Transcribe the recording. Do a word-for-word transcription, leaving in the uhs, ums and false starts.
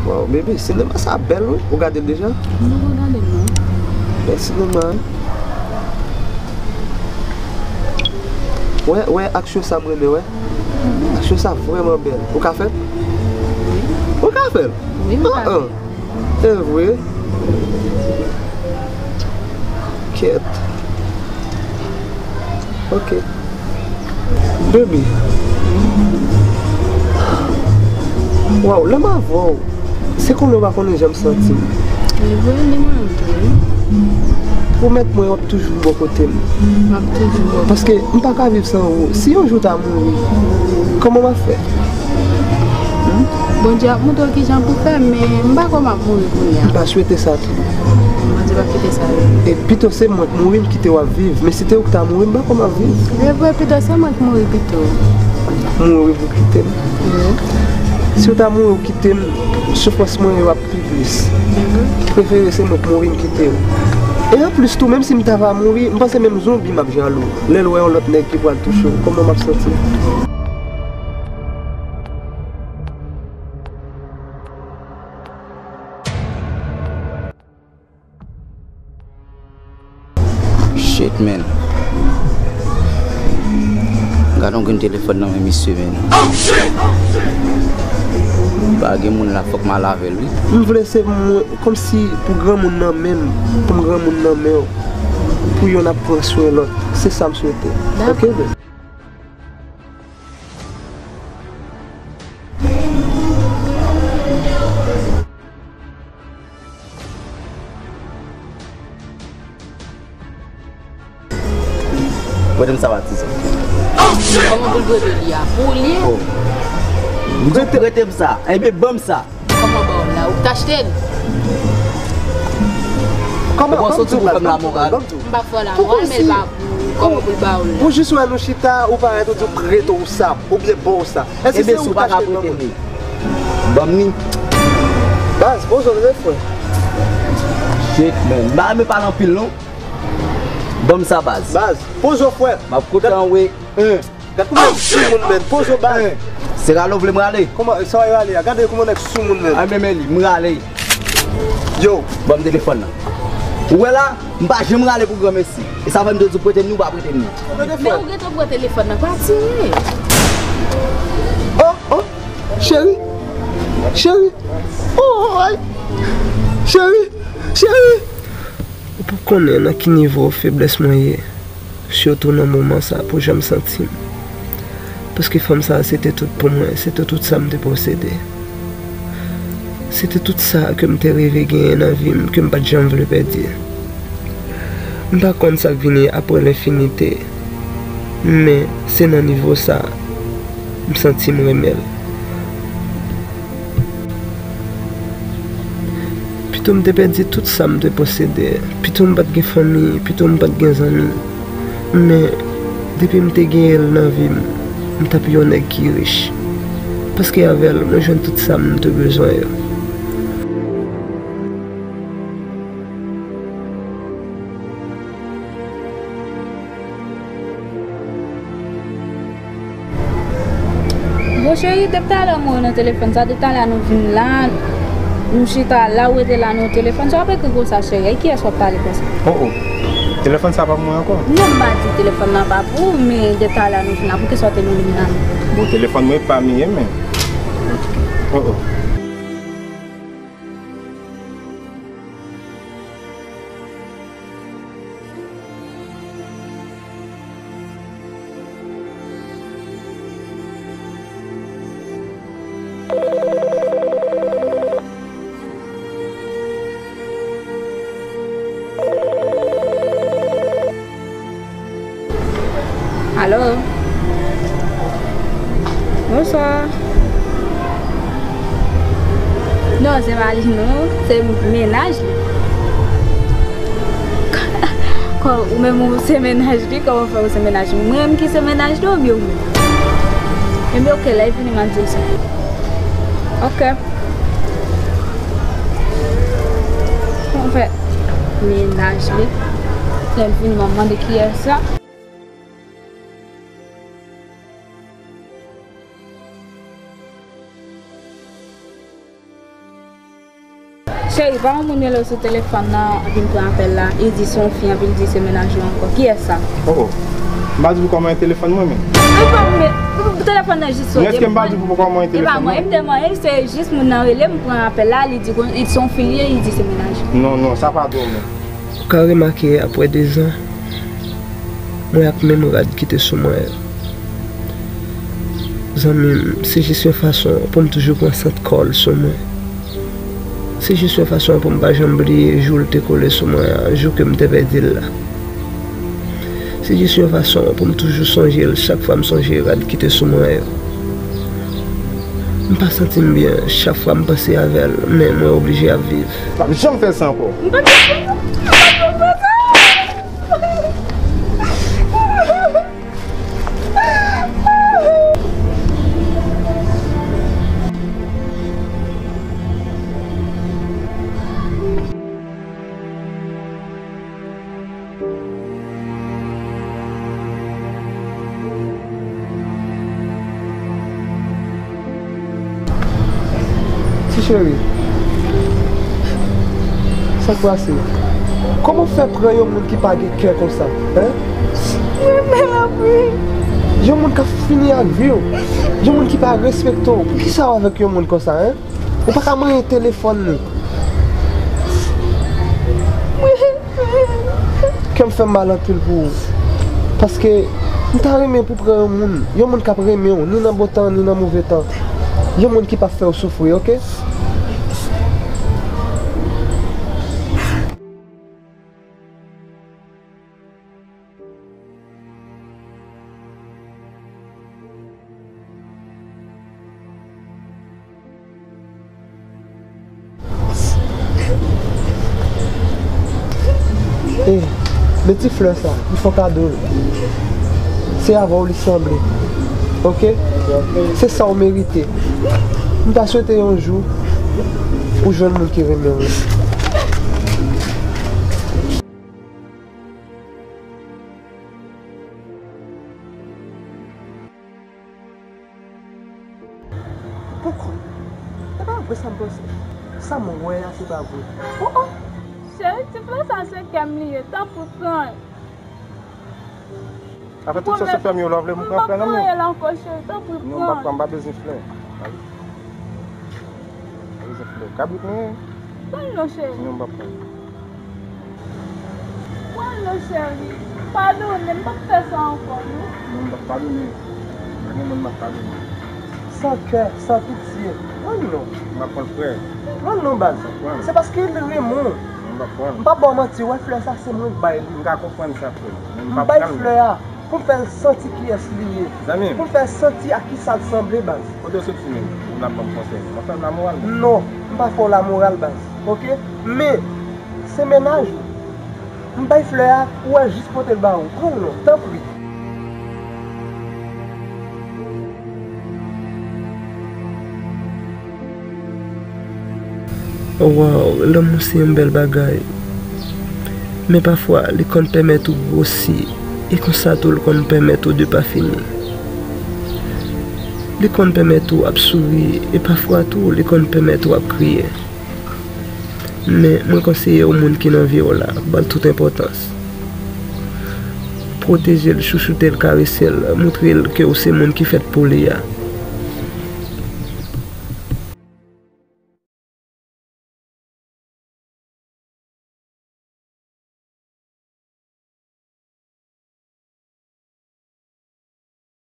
Wow, baby, sinema sa bèl, wi. Ou gade l deja? M poko gade l, non. Bèl sinema, wi. Wè, wè, aksyon sa m renmen, wè. Aksyon sa vrèman bèl. Ou ka fè l? Ou ka fè l? Wi, m ka fè l. E vre? Kèt. Ok. Baby. Waw, lè m avè w, se konnen w pa konnen jan m santi m. E vre, li menm tou, wi. Pwomèt mwen w ap toujou bò kote m. M ap toujou bò kote w. Paske m pa ka viv san ou. Si yon jou w ta mouri, kòman m ap fè? Hmm? Bondye ap montre w kijan pou fè, men m pa kwè m ap mouri kounye a. M pa swete sa tou. Bondye p ap kite sa rive. E pito se mwen k mouri, m kite w ap viv. Men si te ou k ta mouri, m pa kwè m ap viv. E vre, pito se mwen k mouri pito. Mouri pou kite m. Wi. Si w ta mouri, w kite m, soufrans mwen yo ap pi plis. Mhm. Prefere se mwen k mouri, m kite w. E anplis tou, menm si m ta va mouri, m panse menm zonbi m ap jalou. Lè l wè yon lòt nèg ki pral touche w, kòman m ap santi m? Shit, man. Gade yon grenn telefòn nan men misye, man. Pa gen moun la, fòk m al avè l, wi. M vle se mwen, kòmsi pou granmoun nan men m, pou m granmoun nan men w, pou yonn ap pran swen lòt. Se sa m swete. Dakò. Ok, baby? Prete m sa, patizan. Kòman pou l prete li a? Pou li? Oh. M di w prete m sa. Ebyen, ban m sa. Kòman ba w la? Ou t achte l? Kòman, ou panse w ti pou fè m lamoral? M pa fè w lamoral, men l pa pou, kòman pou l ba w la? Ou jis wè nou chita, ou parèt, ou di w prete w sa, oubyen ba w sa. Ebyen, si w pa ka prete m li, ban m li. Baz, poze w, frè. Shit, man. M pa renmen pale anpil, non. Ban m sa, baz. Baz, poze w, frè. M ap kontan, wi. Gad kouman nèg sou moun, man. Poze w, baz. Se rale w vle m rale? Kòman, sa w rale a? Gade kouman nèg sou moun, man. Ay, men, men li, m rale. Yo. Ban m telefòn nan. Ou wè la, m pa janm rale pou granmesi. E sa fè m te di w prete m li, ou pa prete m li. Men ou gentan pran telefòn nan, pa tire. Oh, oh, cheri. Cheri. Oh, ay. Cheri. Cheri. Ou p ap konnen nan ki nivo feblès mwen ye, sitou nan moman sa pou jan m santi m. Paske fanm sa a se te tout pou mwen, se te tout sa m te posede. Se te tout sa ke m te reve genyen nan vi m, ke m pa t janm vle pèdi. M pa konn sa k vini apre lenfinite, men se nan nivo sa a m santi m renmen l. Pito m te pèdi tout sa m te posede, pito m pa t gen fanmi, pito m pa t gen zanmi. Men, depi m te genyen l nan vi m, m t ap yon nèg ki rich. Paske avè l, mwen jwenn tout sa m te bezwen yo. Bon, cheri, depi talè mwen nan telefòn sa, depi talè nou vin la, nou chita la, ou rete la nan telefòn sa, w ap ekri konsa, cheri. Ak kiyès w ap pale konsa? Oh, oh. Telefòn sa pa pou mwen ankò. Non, m pa di telefòn nan pa pou ou, men depi talè nou vin la, poukisa w te nan liy la? Bon, telefòn mwen pa m li ye, men. Oh, oh. Alo? Bonswa. Non, se mari m non, se mennaj li. Kò, ou menm ou se mennaj li, kòman fè ou se mennaj li? Mwen menm ki se mennaj li oubyen ou menm? Ebyen, oke, lè l vini, m ap di l sa. Oke. Kòman fè mennaj li? Lè l vini, m ap mande kiyès sa. Cheri, pa yon moun rele w sou telefòn nan, epi m pran apèl la, e di se yon fi, epi l di se mennaj ou ankò. Kiyès sa? Oh, m pa di pou kòman e telefòn mwen menm. Telefòn mwen, telefòn nan jis sone. Èske m pa di pou kòman e telefòn mwen? E pa mwen, m te manyen, se jis moun nan rele, m pran apèl la, li di se yon fi li ye, li di se mennaj ou. Non, non, sa pa dwe menm. Ou ka remake apre dezan, mwen ak menm rad ki te sou mwen yo. Zanmi m, se jis yon fason pou m toujou pran sant kò l sou mwen. Se jis yon fason pou m pa janm bliye jou l te kole sou mwen an, jou ke m te pèdi l la. Se jis yon fason pou m toujou sonje l chak fwa m sonje rad ki te sou mwen yo. M pa santi m byen chak fwa m panse avè l, men mwen oblije ap viv. M p ap janm fè sa ankò. M p ap janm fè sa. Ti cheri, sa k pase? Kòman w fè pran yon moun ki pa gen kè konsa, en? Mwen renmen l anpil. Yon moun k ap fini ak vi w. Yon moun ki pa respekte w. Poukisa w avèk yon moun konsa, en? Ou pa ka manyen telefòn li. Kè m fè m mal anpil pou ou. Paske m ta renmen pou pran yon moun, yon moun k ap renmen w, ni nan bon tan, ni nan move tan. Yon moun ki p ap fè w soufri, oke? Ey, men ti flè sa, m fè w kado l. Se avè w li sanble. Oke? Se sa w merite. M ta swete yon jou ou jwenn moun ki renmen w. Poukò? E pa vre sa m panse. Sa m wè a, se pa vre. Oh, oh! Cheri, ti flè sa se kè m li ye, tanpri pran l. Apre tout sa se fè m yo la, w vle m pran flè nan men w? M p ap pran l ankò, cheri, tanpri pran l. Non, m p ap pran, m pa bezwen flè. Ale. M pa bezwen flè. Kabrit mwen ye. Ban m non, cheri. Non, m p ap pran. Pran l non, cheri. Padone, m p ap fè sa ankò, non. Non, m p ap padone. Pa gen moun m ap padone. San kè, san pitye. Pran l non. M ap pran l, frè. Pran l non, baz. M ap pran l. Se paske l renmen w. Non, m p ap pran l. M p ap ba w manti, w wè flè sa, se mwen k bay li. M ka konprann sa, frè. Men m p ap pran l. M bay flè a pou m fè l santi kiyès li ye. Zanmi m. Pou m fè l santi a kisa l sanble, baz. Kote w soti menm? Ou la ban m konsèy. M ap fè l lamoral. Non, m pa fè w lamoral, baz. Oke? Men, se mennaj ou. M bay flè a, ou wè jis pote l ba ou. Pran l non, tanpri. Waw, lanmou se yon bèl bagay. Men pafwa, li konn pèmèt ou gwosi, e konsa tou, li konn pèmèt ou de pa fini. Li konn pèmèt ou ap souri, e pafwa tou, li konn pèmèt ou ap kriye. Men, mwen konseye w moun ki nan vi w la, ba l tout enpòtans. Pwoteje l, chouchoute l, karese l, montre l ke w se moun ki fèt pou li a.